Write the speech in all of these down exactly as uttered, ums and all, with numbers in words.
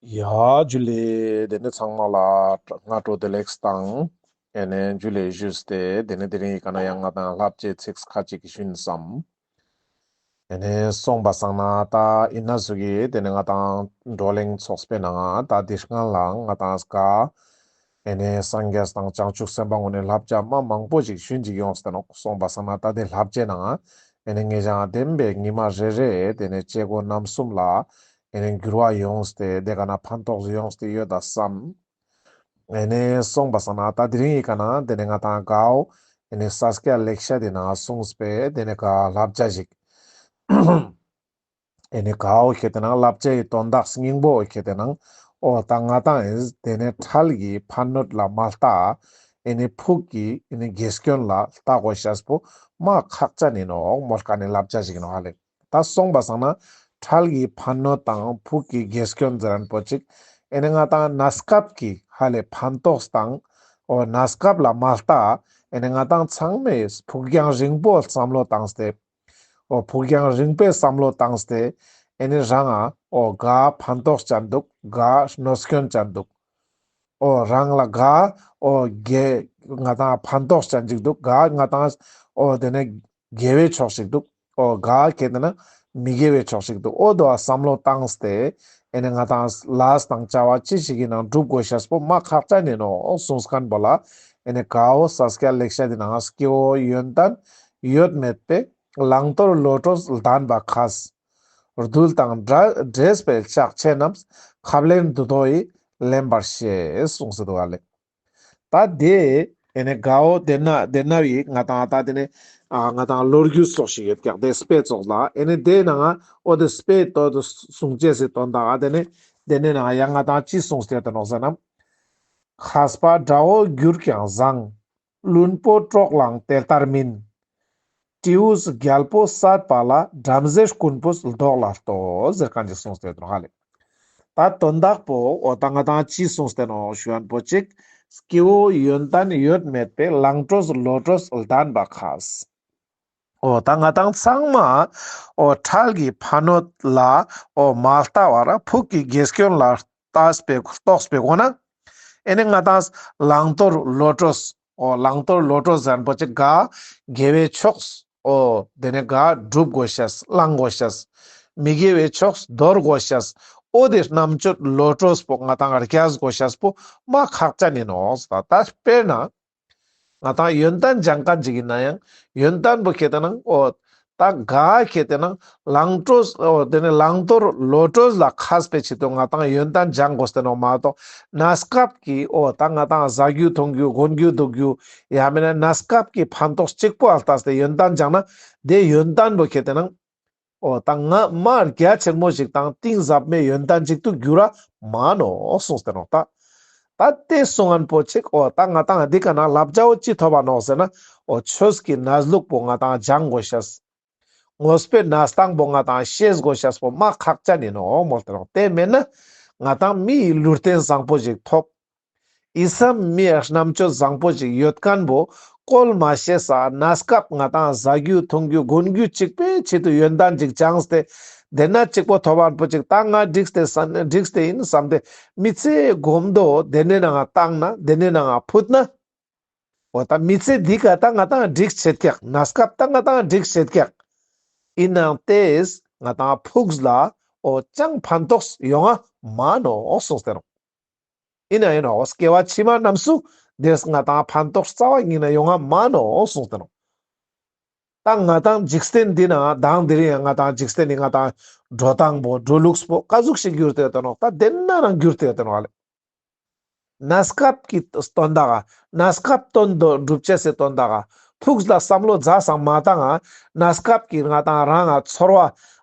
ཡ་ཇུ་ལེ། དེ་ནས་ཚང་མ་ལ་སྔ་དྲོ་བདེ་ལེགས་དང་། ཨེ་ནས་ཇུ་ལེ་ཞུས་ཏེ་དེ་ནས་དེ་རིང་གི་ཀ་ན་ཡང་ང་དང་བསླབ་བྱའི་ཚིག་ཁ་ཅིག་ཞུན་བསམ། ཨེ་ནས་སོང་པ་སང་ན་ད་ཨིན་ན་ཟུག་གི་དེ་ནས་ང་དང་བགྲོ་གླེང་ཚོགས་པའི་ནང་ང་ད་དེ་སྔ་ལ་ང་དང་ཀ་ཨེ་ནས་སངས་རྒྱས་དང་བྱང་ཆུབ་སེམས་དཔའ་ངོ་ནས་བསླབ་བྱ་མ་མང་པོ་ཞིག་ཞུན་ཅིག་ཡོངས་ཏེ་ནོག། སོང་པ་སང་ན་ད་དེ་བསླབ་བྱའི་ནང་ང་ཨེ་ནས་ངེད་ཅག་བདེན་པའི་ཉི་མ་རེ་རེ་དེ་ནས་བྱེད་སྒོ་རྣམ་གསུམ་ལ་ཨེ་ནས་འགྱུར་བ་ཡོངས་ཏེ་དེ་ཀ་ན་ཕན་ཐོགས་ཡོངས་ཏེ་ཡོད་ད་བསམ། ཨེ་ནས་སོང་པ་སང་ན་ད་དེ་རིང་གི་ཀ་ན་དེ་ནས་ང་དང་གའོ་ཨེ་ནས་ས་སྐྱ་ལེགས་བཤད་དེ་ནང་གསུངས་པའི་དེ་ནས་ག་བསླབ་བྱ་ཞིག། ཨེ་ནས་གའོ་ཁེ་ཏེ་ནང་བསླབ་བྱའི་དོན་དག་སྙིང་པོ་ཁེ་ཏེ་ནང་འོ་ད་ང་དང་ཨེ་དེ་ནས་འཕྲལ་གྱི་ཕན་གནོད་ལ་མ་ལྟ། ཨེ་ནས་ཕུགས་ཀྱི་ཨེ་ནས་དགེ་སྐྱོན་ལ་ལྟ་དགོས་ཤེས་པོ་མ་ཁག་ཅན་ཨིན་ནོག་མོལ་ཀ་ནས་བསླབ་བྱ་ཞིག་ཨིན་ནོག་ཧ་ལེ། ད་སོང་པ་སང་ན་འཕྲལ་གྱི་ཕན་གནོད་དང་ཕུགས་ཀྱི་དགེ་སྐྱོན་ཟེར་མཁན་པོ་ཅིག་ཨེ་ནས་ང་དང་གནས་སྐབས་ཀྱི་ཧ་ལེ་ཕན་ཐོགས་དང་འོ་གནས་སྐབས་ལ་མ་ལྟ། ཨེ་ནས་ང་དང་ཚང་མས་ཕུགས་རྒྱང་རིང་པོ་བསམ་བློ་བཏང་སྟེ་འོ་ཕུགས་རྒྱང་རིང་པོའི་བསམ་བློ་བཏང་སྟེ་ཨེ་ནས་རང་ང་འོ་ག་ཕན་ཐོགས་ཅན་འདུག་ག་གནོད་སྐྱོན་ཅན་འདུག། འོ་རང་ལ་ག་འོ་དགེ་ང་དང་ཕན་ཐོགས་ཅན་ཅིག་འདུག་ག་ང་དང་འོ་དེ་ནས་དགེ་བའི་ཕྱོགས་ཤིག་འདུག། འོ་ག་ཁེ་ཏེ་ན་མི་དགེ་བའི་ཕྱོགས་ཤིག་འདུག། འོ་དོ་བསམ་བློ་བཏང་སྟེ་ཨེ་ནས་ང་དང་ལས་དང་བྱ་བ་ཅི་ཞིག་གི་ནང་སྒྲུབ་དགོས་ཤེས་པོ་མ་ཁག་ཅན་ཨིན་ནོག་གསུངས་མཁན་པོ་ལ་ཨེ་ནས་གའོ་ས་སྐྱ་ལེགས་བཤད་དེ་ནང་སྐྱེ་བོ་ཡོན་ཏན་ཡོད་མེད་པའི་བླང་དོར་བློ་གྲོས་ལྡན་པ་མཁས། རྡུལ་དང་འདྲ་འདྲེས་པའི་ལྕགས་ཕྱེ་རྣམས། ཁབ་ལེན་དུ་དོ་ཡིས་ལེན་པར་ཤེས། གསུངས་སེ་འདུག་ཧ་ལེ། ད་དེ་ཨེ་ནས་གའོ་དེ་ན་དེ་ན་བི་ང་དང་ད་དེ་ནས་ཨ་ང་དང་ལོ་རྒྱུས་ཙོགས་ཤིག་ཡོད་ཀྱག་དེ་དཔེ་ཙོགས་ལ་ཨེ་ནས་དེ་ནང་ང་འོ་དེ་དཔེ་ཏོ་དེ་གསུང་ཅེས་སི་དོན་དག་ག་དེ་ནས་དེ་ནས་ནང་ཡང་ང་དང་ཅི་གསུངས་ཏེ་ཡོད་ནོག་ཟེར་ན། མཁས་པ་དགྲ་བོ་གྱུར་ཀྱང་བཟང་། བླུན་པོ་གྲོགས་ལའང་དེ་ལྟར་མིན། སྤྲེའུས་རྒྱལ་པོ་བསད་པ་ལ། བྲམ་ཟེ་རྐུན་པོས་བཟློག་ལ་ལྟོས། ཟེར་མཁན་ཅིག་གསུངས་ཏེ་ཡོད་ནོག་ཧ་ལེ། ད་དོན་དག་པོ་འོ་ད་ང་དང་ཅི་གསུངས་ཏེ་ནོག་ཞུ་མཁན་པོ་ཅིག། སྐྱེ་བོ་ཡོན་ཏན་ཡོད་མེད་པའི། བླང་དོར་བློ་གྲོས་ལྡན་པ་མཁས། འོ་ད་ང་དང་ཚང་མ་འོ་འཕྲལ་གྱི་ཕན་གནོད་ལ་འོ་མ་ལྟ་བར་ཕུགས་ཀྱི་དགེ་སྐྱོན་ལ་ལྟ་བའི་རྟོགས་པའི་སྒོ་ནས་ཨེ་ནས་ང་དང་བླང་དོར་བློ་གྲོས། འོ་བླང་དོར་བློ་གྲོས་ཟེར་མཁན་པོ་ཅིག་ག་དགེ་བའི་ཕྱོགས། འོ་དེ་ནས་ག་སྒྲུབ་དགོས་ཤེས་བླང་དགོས་ཤེས། མི་དགེ་བའི་ཕྱོགས་དོར་དགོས་ཤེས། འོ་དེ་རྣམ་དཔྱོད་བློ་གྲོས་པོ་ང་དང་རྒྱས་དགོས་ཤེས་པོ་མ་ཁག་ཅན་ཨིན་ནོག། ད་དཔེར་ན་ང་དང་ཡོན་ཏན་སྦྱང་མཁན་ཅིག་ཨིན་ན་ཡང་ཡོན་ཏན་པོ་ཁེ་ཏེ་ནང་འོ་ད་ག་ཁེ་ཏེ་ནང་བླང་དོར་འོ་དེ་ནས་བླང་དོར་བློ་གྲོས་ལ་མཁས་པའི་ཆེད་དུ་ང་དང་ཡོན་ཏན་སྦྱང་དགོས་ཏེ་ནོག་མ་གཏོགས་གནས་སྐབས་ཀྱི་འོ་ད་ང་དང་ཟ་རྒྱུ་འཐུང་རྒྱུ་གོན་རྒྱུ་འདུག་རྒྱུ་ཡང་མིན་ན་གནས་སྐབས་ཀྱི་ཕན་ཐོགས་གཅིག་པོ་ལ་ལྟས་ཏེ་ཡོན་ཏན་སྦྱང་ན་དེ་ཡོན་ཏན་པོ་ཁེ་ཏེ་ནང་འོ་ད་ང་མ་རྒྱ་ཆེན་མོ་ཞིག་དང་གཏིང་ཟབ་མོའི་ཡོན་ཏན་ཅིག་ཏུ་འགྱུར་ར་མ་ནོག་གསུངས་ཏེ་ནོག། ད་ད་དེ་གསུང་མཁན་པོ་ཅིག་འོ་ད་ང་དང་འདི་ཀ་ན་བསླབ་བྱའོ་ཅི་ཐོབ་པ་ནོག་ཟེར་ན་འོ་ཆོས་ཀྱི་གནས་ལུགས་པོ་ང་དང་སྦྱང་དགོས་ཤེས། དངོས་པོའི་གནས་སྟངས་པོ་ང་དང་ཤེས་དགོས་ཤེས་པོ་མ་ཁག་ཅན་ཨིན་ནོག་མོལ་ཏེ་ནོག། དེ་མེན་ན་ང་དང་མི་ཡི་ལུས་རྟེན་བཟང་པོ་ཞིག་ཐོབ། ཨི་སམ་མི་ཡི་རྣམ་དཔྱོད་བཟང་པོ་ཞིག་ཡོད་མཁན་པོ་བཀོལ་མ་ཤེས་ས་གནས་སྐབས་ང་དང་ཟ་རྒྱུ་འཐུང་རྒྱུ་གོན་རྒྱུ་གཅིག་པོའི་ཆེད་དུ་ཡོན་ཏན་ཅིག་སྦྱངས་ཏེ་དེ་ན་གཅིག་པོ་ཐོབ་མཁན་པོ་ཅིག་ད་ང་འགྲིགས་ཏེ་ས་འགྲིགས་ཏེ་ཨིན་བསམ་སྟེ་མི་ཚེ་གོམ་དོ་དེ་ནས་ནང་ང་བཏང་ན་དེ་ནས་ནང་ང་ཕུད་ན། འོ་ད་མི་ཚེ་འདི་ཀ་ད་ང་དང་འགྲིགས་ཆེད་ཀྱག། གནས་སྐབས་ད་ང་དང་འགྲིགས་ཆེད་ཀྱག། ཨིན་ནའང་དེས་ང་དང་ཕུགས་ལ་འོ་ཅང་ཕན་ཐོགས་ཡོང་ང་མ་ནོག་གསུངས་ཏེ་ནོག། ཨིན་ན་ཨིན་ནོག། སྐྱེ་བ་ཕྱི་མ་རྣམས་སུ་དེས་ང་དང་ཕན་ཐོགས་རྩ་བ་ཉིད་ནས་ཡོང་ང་མ་ནོག་གསུངས་ཏེ་ནོག། ད་ང་དང་འཇིག་རྟེན་འདི་ན་དང་དེ་རིང་ཡང་ང་དང་འཇིག་རྟེན་འདི་ང་དང་འགྲོ་སྟངས་པོ་འགྲོ་ལུགས་པོ་ཀ་ཟུག་ཞིག་གྱུར་ཏེ་ཡོད་དེ་ནོག། ད་དེ་ན་རང་གྱུར་ཏེ་ཡོད་དེ་ནོག་ཨ་ལེ། གནས་སྐབས་ཀྱི་དོན་དག་ག་གནས་སྐབས་དོན་དུ་སྒྲུབ་ཅེས་སི་དོན་དག་ག་ཕུགས་ལ་བསམ་བློ་རྩ་བ་ནས་མ་བཏང་ང་གནས་སྐབས་ཀྱི་ང་དང་རང་ང་ཚོར་བ་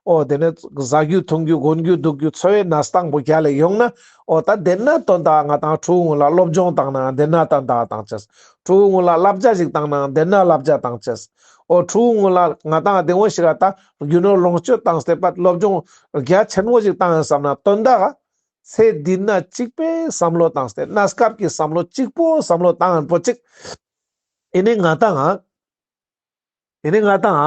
འོ་དེ་ནས་ཟ་རྒྱུ་འཐུང་རྒྱུ་གོན་རྒྱུ་འདུག་རྒྱུ་འཚོ་བའི་གནས་སྟངས་པོ་རྒྱལ་ལ་ཡོང་ན་འོ་ད་དེ་ན་དོན་དག་ག་ང་དང་ཕྲུ་གུ་ངུ་ལ་སློབ་སྦྱོང་བཏང་ན་དེ་ན་དོན་དག་ག་བཏང་ཅེས། ཕྲུ་གུ་ངུ་ལ་བསླབ་བྱ་ཞིག་བཏང་ན་དེ་ན་བསླབ་བྱ་བཏང་ཅེས། འོ་ཕྲུ་གུ་ངུ་ལ་ང་དང་དེ་འོ་ཞིག་ག་ད་རྒྱུ་ནོར་ལོངས་སྤྱོད་བཏང་སྟེ་པ་སློབ་སྦྱོང་རྒྱ་ཆེན་མོ་ཞིག་བཏང་ཡིན་བསམ་ན་དོན་དག་ག་ཚེ་འདི་ན་གཅིག་པའི་བསམ་བློ་བཏང་སྟེ་གནས་སྐབས་ཀྱི་བསམ་བློ་གཅིག་པོ་བསམ་བློ་བཏང་ཡིན་པོ་ཅིག། ཨེ་ནི་ང་དང་ཨེ་ནི་ང་དང་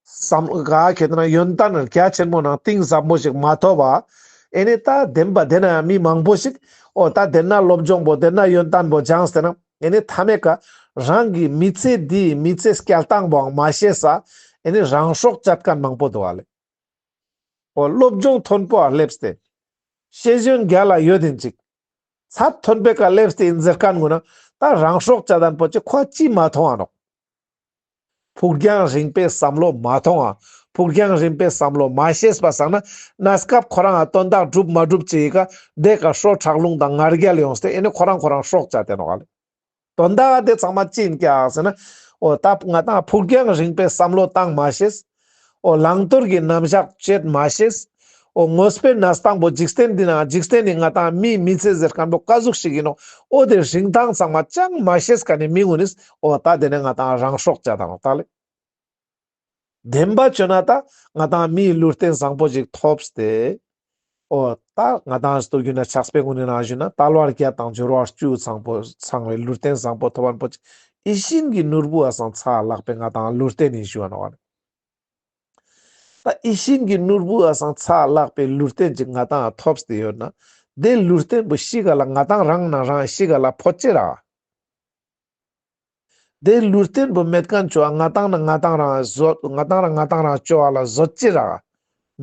བསམ་ག་ཁེ་ཏེ་ན་ཡོན་ཏན་རྒྱ་ཆེན་མོ་ནང་གཏིང་ཟབ་མོ་ཞིག་མ་ཐོབ་པ་ ཨེ་ནེ་ད་བདེན་པ་དེ་ན་ཡང་མི་མང་པོ་ཞིག་འོ་ད་དེ་ན་སློབ་སྦྱོང་པོ་དེ་ན་ཡོན་ཏན་པོ་སྦྱངས་ཏེ་ན་ཨེ་ནེ་མཐའ་མའི་ཀ་རང་གི་མི་ཚེ་འདིའི་མི་ཚེ་སྐྱེལ་སྟངས་པོའང་མ་ཤེས་ས་ཨེ་ནེ་རང་སྲོག་བཅད་མཁན་མང་པོ་འདུག་ཨ་ལེ། འོ་སློབ་སྦྱོང་མཐོན་པོ་ཨ་སླེབས་ཏེ། ཤེས་ཡོན་རྒྱལ་ལ་ཡོད་དེན་ཅིག་ཚད་མཐོན་པོའི་ཀ་སླེབས་ཏེ་ཨིན་ཟེར་མཁན་གུན་ན་ད་རང་སྲོག་བཅད་མཁན་པོ་ཅིག་ཁོ་ཅི་མ་མཐོང་ང་ནོག་ཕུགས་རྒྱང་རིང་པོའི་བསམ་བློ་མ་མཐོང་ང་། ཕུགས་རྒྱང་རིང་པོའི་བསམ་བློ་མ་ཤེས་པ་སང་ན་གནས་སྐབས་ཁོ་རང་ང་དོན་དག་འགྲུབ་མ་འགྲུབ་ཅིག་གི་ཀ་དེ་ཀ་སྲོག་ཁྲག་རླུང་དང་ང་རྒྱལ་ཡོངས་ཏེ་ཨེ་ནེ་ཁོ་རང་ཁོ་རང་སྲོག་བཅད་དེ་ནོག་ཨ་ལེ། དོན་དག་དེ་ཚང་མ་ཅི་ཨིན་ཀྱག་ཟེར་ན། འོ་ད་ང་ཏང་ཕུགས་རྒྱང་རིང་པོའི་བསམ་བློ་བཏང་མ་ཤེས། འོ་བླང་དོར་གྱི་རྣམ་གཞག་དཔྱད་མ་ཤེས། འོ་དངོས་པོའི་གནས་སྟངས་པོ་འཇིག་རྟེན་འདི་ན་འཇིག་རྟེན་ནི་ང་ཏང་མིའི་མི་ཚེ་ཟེར་མཁན་པོ་ཀ་ཟུག་ཞིག་ཨིན་ནོག་འོ་དེ་རིན་ཐང་ཚང་མ་ཅང་མ་ཤེས་མཁན་ནི་མི་གུན་ནིས་འོ་ད་དེ་ནེ་ང་ཏང་རང་སྲོག་བཅད་དང་ད་ལེ། བདེན་པ་བཅོས་ན་ད་ང་ཏང་མིའི་ལུས་རྟེན་བཟང་པོ་ཞིག་ཐོབ་སྟེ། འོ་ད་ང་ཏང་སྟོད་རྒྱུད་ན་ཕྱག་དཔེ་གུན་ནི་ནང་ཞུས་ན་དལ་བ་བརྒྱད་དང་འབྱོར་བ་བཅུ་ཚང་པོ་ཚང་བའི་ལུས་རྟེན་བཟང་པོ་ཐོབ་མཁན་པོ་ཅིག་ཡིད་བཞིན་གྱི་ནོར་བུའི་སང་ཚ་ལྷག་པའི་ང་ཏང་ལུས་རྟེན་ཨིན་ཞུ་བ་ནོག་ཨ་ལེ། ད་ཡིད་བཞིན་གྱི་ནོར་བུའི་སང་ཚ་ལྷག་པའི་ལུས་རྟེན་ཅིག་ང་ཏང་ཐོབ་སྟེ་ཡོད་ན་དེ་ལུས་རྟེན་པོ་ཤི་ག་ལ་ང་ཏང་རང་ན་རང་ཤི་ག་ལ་ཕོད་ཅེ་རག་དེ་ལུས་རྟེན་པོ་མེད་མཁན་ཅོ་བ་ང་ཏང་ན་ང་ཏང་རང་བཟོད་ང་ཏང་རང་ང་ཏང་རང་ཅོ་བ་ལ་བཟོད་ཅེ་རག་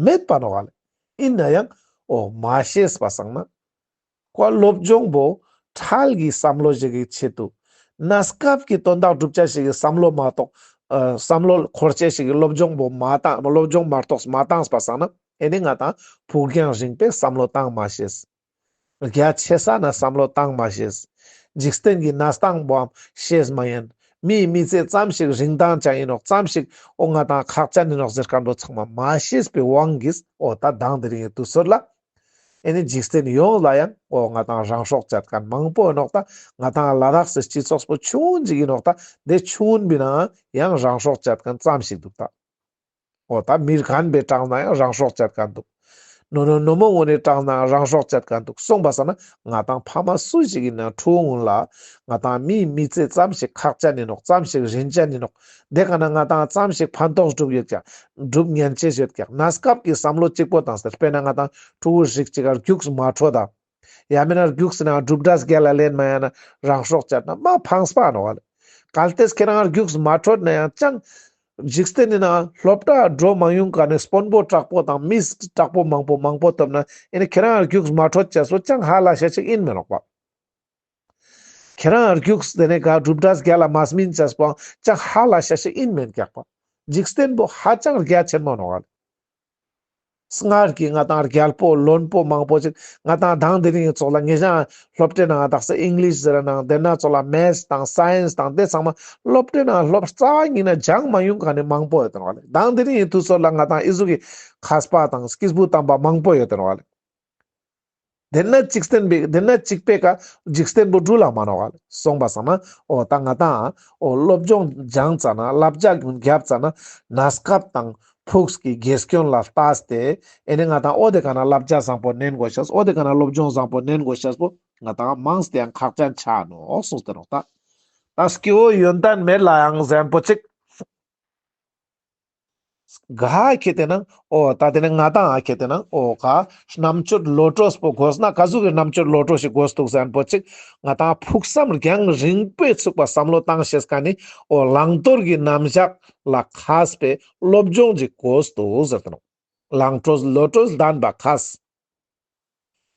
མེད་པ་ནོག་ཨ་ལེ། ཨིན་ན་ཡང་འོ་མ་ཤེས་པ་སང་ན། ཁོ་སློབ་སྦྱོང་པོ་ཁྲལ་གྱི་བསམ་བློ་ཞིག་གི་ཆེད་དུ། གནས་སྐབས་ཀྱི་དོན་དག་སྒྲུབ་ཅེས་ཤིག་གི་བསམ་བློ་མ་གཏོགས། ཨ་བསམ་བློ་འཁོར་ཅེས་ཤིག་གི་སློབ་སྦྱོང་པོ་མ་བཏང་སློབ་སྦྱོང་མ་གཏོགས་མ་བཏང་པ་སང་ན་ཨེ་ནེ་ང་ཏང་ཕུགས་རྒྱང་རིང་པོའི་བསམ་བློ་བཏང་མ་ཤེས། རྒྱ་ཆེ་ས་ན་བསམ་བློ་བཏང་མ་ཤེས། འཇིག་རྟེན་གྱི་གནས་སྟངས་པོའང་ཤེས་མ་ཡིན། མིའི་མི་ཚེ་ཙམ་ཞིག་རིན་ཐང་ཅན་ཨིན་ནོག་ཙམ་ཞིག་འོ་ང་ཏང་ཁག་ཅན་ཨིན་ནོག་ཟེར་མཁན་པོ་ཚང་མ་མ་ཤེས་པའི་དབང་གིས་འོ་ད་དང་དེ་རིང་གི་དུས་ཚོད་ལ། ཨེ་ནེ་འཇིག་རྟེན་ཡོངས་ལ་ཡང་འོ་ང་ཏང་རང་སྲོག་བཅད་མཁན་མང་པོ་ཨིན་ནོག་ད་ང་ཏང་ལ་དྭགས་སི་སྤྱི་ཚོགས་པོ་ཆུང་ངུན་ཅིག་ཨིན་ནོག་ད་དེ་ཆུང་ངུན་པའི་ནང་ཡང་རང་སྲོག་བཅད་མཁན་ཙམ་ཞིག་འདུག་ད། འོ་ད་མི་རྒན་པའི་གྲངས་ན་ཡང་རང་སྲོག་བཅད་མཁན་འདུག་ནོ་ནོ་ནོ་མོ་གུན་ནི་གྲངས་ན་རང་སྲོག་བཅད་མཁན་འདུག་སོང་པ་སང་ན་ང་ཏང་ཕ་མ་སུ་ཞིག་ཨིན་ན་ཕྲུ་གུ་གུན་ལ་ང་ཏང་མིའི་མི་ཚེ་ཙམ་ཞིག་ཁག་ཅན་ཨིན་ནོག་ཙམ་ཞིག་རིན་ཅན་ཨིན་ནོག་དེ་ཀ་ན་ང་ཏང་ཙམ་ཞིག་ཕན་ཐོགས་སྒྲུབ་ཡོད་ཀྱག་སྒྲུབ་ཉན་ཅེས་ཡོད་ཀྱག་གནས་སྐབས་ཀྱི་བསམ་བློ་གཅིག་པོ་བཏང་སྟེ་དཔེར་ན་ང་ཏང་ཕྲུ་གུ་རིགས་གཅིག་ག་རྒྱུགས་མ་འཕྲོད་དང་། ཡང་མིན་ན་རྒྱུགས་ཟེར་ན་གྲུབ་འབྲས་རྒྱལ་ལ་ལེན་མ་ཡང་ན་རང་སྲོག་བཅད་ན་མ་ཕངས་པ་ནོག་ལེ། གལ་ཏེ་ཁྱེད་རང་རྒྱུགས་མ་འཕྲོད་ན་ཡང་ཅང་འཇིག་རྟེན་ནི་ནང་སློབ་གྲྭ་འགྲོ་མ་མྱོང་མཁན་ནི་དཔོན་པོ་དྲག་པོ་དང་མི་དྲག་པོ་མང་པོ་མང་པོ་ཐོབ་ན་ཨེ་ནེ་ཁྱེད་རང་རྒྱུགས་མ་འཕྲོད་ཅེས་པོ་ཅང་ཧ་ལས་ཤེས་ཤིག་ཨིན་མེན་ནོག་པ། ཁྱེད་རང་རྒྱུགས་དེ་ནེ་ག་གྲུབ་འབྲས་རྒྱལ་ལ་མ་སྨིན་ཅེས་པོ་ཅང་ཧ་ལས་ཤེས་ཤིག་ཨིན་མེན་ཀྱག་པ། འཇིག་རྟེན་པོ་ཧ་ཅང་རྒྱ་ཆེན་མོ་ནོག་ལེ། སྔར་གྱི་ང་ཏང་རྒྱལ་པོ་བློན་པོ་མང་པོ་ཞིག་ང་ཏང་དང་དེ་རིང་གི་ཚོགས་ལ་ངེད་ཅག་སློབ་གྲྭའི་ནང་དག་ས་ཨིང་ལིཤ་ཟེར་ན་དེ་ན་ཚོགས་ལ་མེཐས་དང་སའེནས་དང་དེ་ཚང་མ་སློབ་གྲྭའི་ནང་སློབ་རྩ་བ་ཉིད་ནས་སྦྱང་མ་མྱོང་མཁན་ནི་མང་པོ་ཡོད་དེ་ནོག་ལེ། དང་དེ་རིང་གི་དུས་ཚོད་ལ་ང་ཏང་ཨི་ཟུག་གི་མཁས་པ་དང་སྐྱེས་བུ་དམ་པ་མང་པོ་ཡོད་དེ་ནོག་ལེ། དེ་ན་གཅིག་བསྟན་པའི་དེ་ན་གཅིག་པའི་ཀ་འཇིག་རྟེན་པོ་འགྲུལ་ལ་མ་ནོག་ལེ། སོང་པ་སང་ན་འོ་ད་ང་ཏང་འོ་སློབ་སྦྱོང་སྦྱངས་ཙ་ན་བསླབ་བྱ་གུན་བརྒྱབ་ཙ་ན་གནས་སྐབས་དང་ཕུགས་ཀྱི་དགེ་སྐྱོན་ལ་ལྟས་ཏེ་ཨེ་ནེ་ང་ཏང་འོ་དེ་ཀ་ན་བསླབ་བྱ་བཟང་པོ་ནན་དགོས་ཤེས་འོ་དེ་ཀ་ན་སློབ་སྦྱོང་བཟང་པོ་ནན་དགོས་ཤེས་པོ་ང་ཏང་མངས་ཏེ་ཡང་ཁག་ཅན་ཆ་ནོག་གསུངས་ཏེ་ནོག་ད་ད་སྐྱེ་བོ་ཡོན་ཏན་མེད་ལ་ཡང་ཟེར་མཁན་པོ་ཅིག་ག་ཁེ་ཏེ་ན་འོ་ད་དེ་ནེ་ང་ཏང་ཨ་ཁེ་ཏེ་ན་འོ་ག་རྣམ་དཔྱོད་བློ་གྲོས་པོ་དགོས་ན་ག་ཟུག་གི་རྣམ་དཔྱོད་བློ་གྲོས་ཤིག་དགོས་འདུག་ཟེར་མཁན་པོ་ཅིག་ང་ཏང་ཕུགས་བསམ་རྒྱང་རིང་པོའི་ཚུགས་པ་བསམ་བློ་བཏང་ཤེས་མཁན་ནི་འོ་བླང་དོར་གྱི་རྣམ་གཞག་ལ་མཁས་པའི་སློབ་སྦྱོང་ཅིག་དགོས་འདུག་ཟེར་ཏེ་ནོག་བླང་དོར་བློ་གྲོས་ལྡན་པ་མཁས།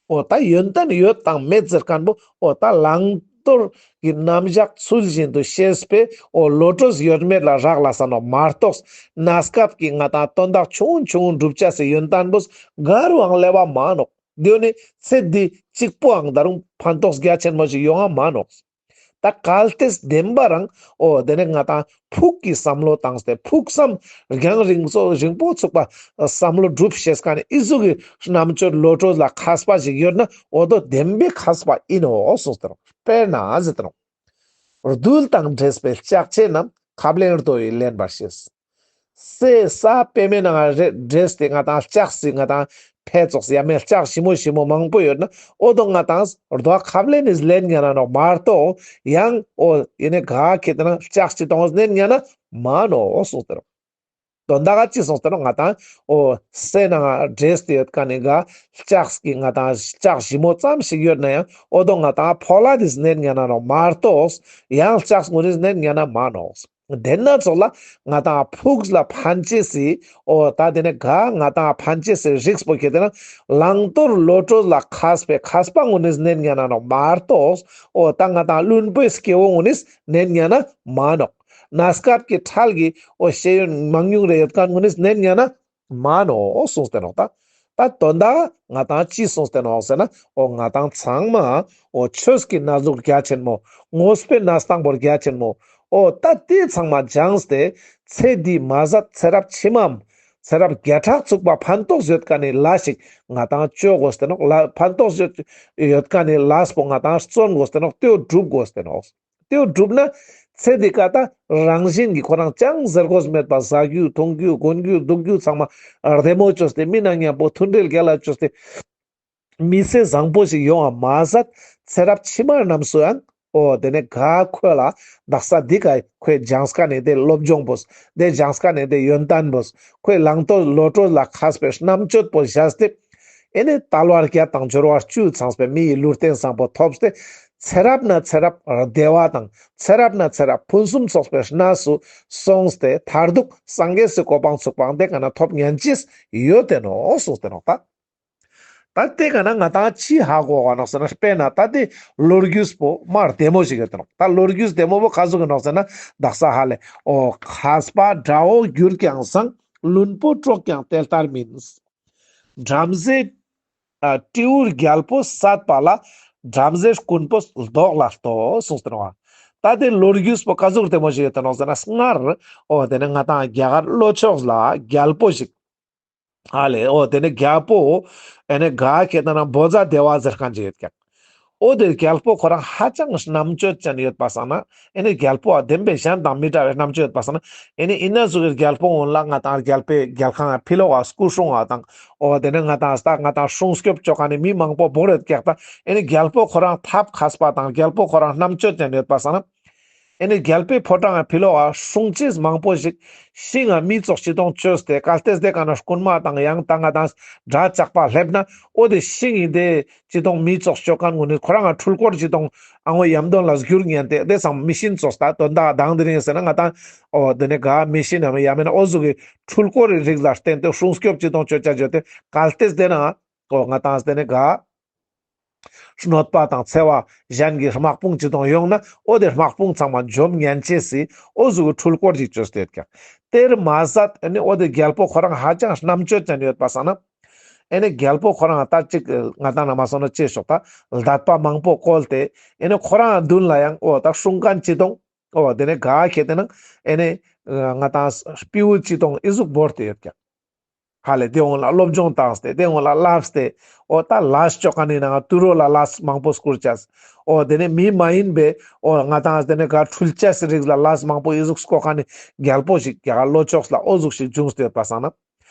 འོ་ད་ཡོན་ཏན་ཡོད་དང་མེད་ཟེར་མཁན་པོ་འོ་ད་བླང་དོར་གྱི་རྣམ་གཞག་ཚུལ་བཞིན་དུ་ཤེས་པའི་འོ་བློ་གྲོས་ཡོད་མེད་ལ་རག་ལས་ས་ནོག་མ་གཏོགས་གནས་སྐབས་ཀྱི་ང་ཏང་དོན་དག་ཆུང་ངུ་ཆུང་ངུ་སྒྲུབ་ཅེས་སི་ཡོན་ཏན་པོ་ག་རུའང་སླེབས་པ་མ་ནོག་དེ་ནི་ཚེ་འདི་གཅིག་པོའང་ད་རུང་ཕན་ཐོགས་རྒྱ་ཆེན་མོ་ཞིག་ཡོང་ང་མ་ནོག་ད་གལ་ཏེ་བདེན་པ་རང་འོ་དེ་ནི་ང་ཏང་ཕུགས་ཀྱི་བསམ་བློ་བཏང་སྟེ་ཕུགས་བསམ་རྒྱང་རིང་སོ་རིང་པོ་ཚུགས་པ་བསམ་བློ་སྒྲུབ་ཤེས་མཁན་ནི་ཨི་ཟུག་གི་རྣམ་དཔྱོད་བློ་གྲོས་ལ་མཁས་པ་ཞིག་ཡོད་ན་འོ་དོ་བདེན་པའི་མཁས་པ་ཨིན་ནོག་གསུངས་ཏེ་ནོག་དཔེར་ན་ཟེར་ཏེ་ནོག་རྡུལ་དང་འདྲེས་པའི་ལྕགས་ཆས་རྣམས་ཁབ་ལེན་རྡོ་ཡིས་ལེན་པར་ཤེས། སའི་ས་པད་མའི་ནང་ང་འདྲེས་ཏེ་ང་ཏང་ལྕགས་སི་ང་ཏང་ཕད་ཙོགས་ཡ་མེད་ལྕགས་ཞིམ་མོ་ཞིམ་མོ་མང་པོ་ཡོད་ན་འོ་དོ་ང་ཏང་རྡོ་ཁབ་ལེན་ནི་ལེན་ཉན་ན་ནོག་མ་གཏོགས་ཡང་འོ་ཡིན་ནི་ག་ཁེ་ཏེ་ན་ལྕགས་ཅི་གཏོང་ལེན་ཉན་ན་མ་ནོག་གསུངས་ཏེ་ནོག་དོན་དག་ག་ཅི་སོང་སྟེ་ནོག་ང་ཏང་འོ་སེ་ནང་འདྲེས་ཏེ་ཡོད་ཁན་ནི་ག་ལྕགས་ཀྱི་ང་ཏང་ལྕགས་ཞིབ་མོ་ཙམ་ཞིག་ཡོད་ན་ཡང་འོ་དོ་ང་ཏང་ཕོ་ལ་དེ་ནན་ཉན་ན་ནོག་མ་གཏོགས་ཡང་ལྕགས་ངོ་རིས་ནན་ཉན་ན་མ་ནོག་དེ་ན་ཙོགས་ལ་ང་ཏང་ཕུགས་ལ་ཕན་ཅེས་སི་འོ་ད་དེ་ནས་ག་ང་ཏང་ཕན་ཅེས་སི་རིགས་པོ་ཁྱེར་ཏེ་ན་བླང་དོར་བློ་གྲོས་ལ་མཁས་པའི་མཁས་པ་ངོ་ནིས་ནན་ཉན་ན་ནོག་མ་གཏོགས་འོ་ད་ང་ཏང་བླུན་པོའི་སྐྱེ་བོ་ངོ་ནིས་ནན་ཉན་ན་མ་ནོག་གནས་སྐབས་ཀྱི་ཁྲལ་གྱི་འོ་ཤེས་ཡོན་མང་ཉུང་རེ་ཡོད་ཁན་ངོ་ནིས་ནན་ཉན་ན་མ་ནོག་གསུངས་ཏེ་ནོག་ད། ད་དོན་དག་ང་ཏང་ཅི་གསུངས་ཏེ་ནོག་ཟེར་ན་འོ་ང་ཏང་ཚང་མ་འོ་ཆོས་ཀྱི་གནས་ལུགས་རྒྱ་ཆེན་མོ་དངོས་པོའི་གནས་སྟངས་པོ་རྒྱ་ཆེན་མོ་འོ་ད་དེ་ཚང་མ་སྦྱངས་ཏེ་ཚེ་འདི་མ་ཟད་ཚེ་རབས་ཕྱི་མའམ་ཚེ་རབས་བརྒྱ་ཕྲག་ཚུགས་པ་ཕན་ཐོགས་ཡོད་ཁན་ནི་ལས་ཤིག་ང་ཏང་ཅོ་དགོས་ཏེ་ནོག་ལ་ཕན་ཐོགས་ཡོད་ཡོད་ཁན་ནི་ལས་པོ་ང་ཏང་བརྩོན་དགོས་ཏེ་ནོག་དེའོ་སྒྲུབ་དགོས་ཏེ་ནོག་དེའོ་སྒྲུབ་ན་ཚེ་འདི་ཀ་ད་རང་བཞིན་གྱི་ཁོ་རང་ཅང་ཟེར་དགོས་མེད་པ་ཟ་རྒྱུ་འཐུང་རྒྱུ་གོན་རྒྱུ་འདུག་རྒྱུ་ཚང་མ་བདེ་མོ་བཅོས་ཏེ་མི་ནང་མཉམ་པོ་མཐུན་འབྲེལ་རྒྱལ་ལ་བཅོས་ཏེ་མི་ཚེ་བཟང་པོ་ཞིག་ཡོང་བ་མ་ཟད་ཚེ་རབས་ཕྱི་མ་རྣམས་སུའང་འོ་དེ་ནས་ག་ཁོ་ལ་དག་ས་འདི་ཀ་ཁོའི་སྦྱངས་ཁན་ནི་དེ་སློབ་སྦྱོང་པོས་དེ་སྦྱངས་ཁན་ནི་དེ་ཡོན་ཏན་པོས་ཁོའི་བླང་དོར་བློ་གྲོས་ལ་མཁས་པའི་རྣམ་དཔྱོད་པོ་བཞག་སྟེ་ཨེ་ནི་དལ་བ་བརྒྱད་དང་འབྱོར་བ་བཅུ་ཚང་བའི་མི་ཡི་ལུས་རྟེན་བཟང་པོ་ཐོབ་སྟེ་ཚེ་རབས་ན་ཚེ་རབས་བདེ་བ་དང་ཚེ་རབས་ན་ཚེ་རབས་ཕུན་སུམ་ཚོགས་པའི་གནས་སུ་སོང་སྟེ་མཐར་ཐུག་སངས་རྒྱས་སི་གོ་འཕང་ཚུག་པའང་དེ་ཀ་ན་ཐོབ་ཉན་ཅེས་ཡོད་དེ་ནོག་གསུངས་ཏེ་ནོག་ད། ད་དེ་ཀ་ན་ང་ཏང་ཅི་ཧ་གོ་ག་ནོག་ཟེར་ན་དཔེར་ན་ད་དེ་ལོ་རྒྱུས་པོ་མ་བདེ་མོ་ཞིག་ཡོད་དེ་ནོག་ད་ལོ་རྒྱུས་བདེ་མོ་བོ་ག་ཟུག་གི་ནོག་ཟེར་ན་དག་ས་ཧ་ལེ་འོ་མཁས་པ་དགྲ་བོ་གྱུར་ཀྱང་བཟང་བླུན་པོ་གྲོགས་ཀྱང་དེ་ལྟར་མིན། བྲམ་ཟེ་ཨ་སྤྲེའུ་རྒྱལ་པོ་བསད་པ་ལ་བྲམ་ཟེ་རྐུན་པོ་ལྡོག་ལ་ལྟོས་གསུངས་ཏེ་ནོག་ད་དེ་ལོ་རྒྱུས་པོ་ག་ཟུག་བདེ་མོ་ཞིག་ཡོད་དེ་ནོག་ཟེར་ན་སྔར་འོ་དེ་ནས་ང་ཏང་རྒྱ་གར་ལྷོ་ཕྱོགས་ལ་རྒྱལ་པོ་ཞིག་ཨ་ལེ་འོ་དེ་ནས་རྒྱལ་པོ་ཨེ་ནས་ག་ཁེ་ཏེ་ན་བོ་ཛ་དེ་བ་ཟེར་ཁན་ཅིག་ཡོད་ཀྱག་འོ་དེ་རྒྱལ་པོ་ཁོ་རང་ཧ་ཅང་རྣམ་དཔྱོད་ཅན་ཡོད་པ་སང་ན་ཨེ་ནས་རྒྱལ་པོ་བདེན་པའི་གཞན་དང་མི་འདྲ་བའི་རྣམ་དཔྱོད་ཡོད་པ་སང་ན་ཨེ་ནས་ཨི་ན་ཟུག་གི་རྒྱལ་པོ་འོན་ལ་ང་ཏང་རྒྱལ་པོའི་རྒྱལ་ཁང་ཕི་ལོག་ག་སྐུ་སྲུང་བ་དང་འོ་དེ་ནས་ང་ཏང་ས་ང་ཏང་སྲུང་སྐྱོབ་ཅོ་ཁན་ནི་མི་མང་པོ་བོར་ཡོད་ཀྱག་ད་ཨེ་ནས་རྒྱལ་པོ་ཁོ་རང་ཐབས་མཁས་པ་དང་རྒྱལ་པོ་ཁོ་རང་རྣམ་དཔྱོད་ཅན་ཡོད་པ་སང་ན། ཨེ་ནི་རྒྱལ་པོའི་ཕོ་བྲང་ཕི་ལོག་ག་སྲུང་ཅེས་མང་པོ་ཞིག་ཤིང་ང་མི་ཙོགས་ཅི་དོང་བཅོས་ཏེ་གལ་ཏེ་དེ་ཀ་ན་རྐུན་མ་དང་ཡང་ཏང་ང་དང་དགྲ་ཇག་པ་སླེབས་ན་འོ་དེ་ཤིང་ངི་དེ་ཅི་དོང་མི་ཙོགས་ཅོ་ཁན་ངོ་ནི་ཁོ་རང་ང་འཕྲུལ་འཁོར་ཅི་དོང་ཨ་ངོ་ཡམ་དོན་ལ་སྒྱུར་ཉན་ཏེ་དེ་སང་མི་ཤིན་ཙོགས་ད་དོན་དག་དང་དེ་རིང་ཟེར་ན་ང་དང་འོ་དེ་ནི་ག་མི་ཤིན་ཡ་མེད་ན་འོ་ཟུག་གི་འཕྲུལ་འཁོར་རི་རིགས་ལ་བརྟེན་ཏེ་སྲུང་སྐྱོབ་ཅི་དོང་ཅོ་ཅ་ཅོ་ཏེ་གལ་ཏེ་དེ་ན་འོ་ང་དང་དེ་ནི་ག་གནོད་པ་དང་འཚེ་བ་གཞན་གྱི་དམག་དཔུང་ཅི་དང་ཡོང་ན་འོ་དེ་དམག་དཔུང་ཚང་མ་འཇོམས་ཉན་ཅེས་སི་འོ་ཟུག་གི་འཕྲུལ་འཁོར་ཅིག་བཅོས་ཏེ་ཡོད་ཀྱག་དེར་མ་ཟད་ཨེ་ནི་འོ་དེ་རྒྱལ་པོ་ཁོ་རང་ཧ་ཅང་རྣམ་དཔྱོད་ཅན་ཡོད་པ་སང་ན་ཨེ་ནི་རྒྱལ་པོ་ཁོ་རང་ད་ཅིག་ང་དང་ན་མ་སོང་ན་ཅེས་ཤོག་ད་ལྡད་པ་མང་པོ་བཀོལ་ཏེ་ཨེ་ནི་ཁོ་རང་མདུན་ལ་ཡང་འོ་ད་སྲུང་མཁན་ཅི་དང་འོ་དེ་ནི་ག་ཁེ་ཏེ་ན་ཨེ་ནི་ང་དང་སྤྲེའུ་ཅི་དང་ཨི་ཟུག་བོར་ཏེ་ཡོད་ཀྱག་ཧ་ལེ་དེ་འོང་ལ་སློབ་སྦྱོང་བཏང་སྟེ་དེ་འོང་ལ་བསླབས་ཏེ་འོ་ད་ལས་ཅོ་ཁན་ནི་ནང་དུད་འགྲོ་ལ་ལས་མང་པོ་སྐུར་ཅས། འོ་དེ་ནས་མི་མ་ཡིན་པའི་འོ་ང་དང་དེ་ནས་ག་འཕྲུལ་ཆས་རིགས་ལ་ལས་མང་པོ་ཨི་ཟུག་སྐོ་ཁན་ནི་རྒྱལ་པོ་ཞིག་རྒྱ་གར་ལྷོ་ཕྱོགས་ལ་འོ་ཟུག་ཞིག་བྱུང་སྟེ་ཡོད་པ་སང་ན།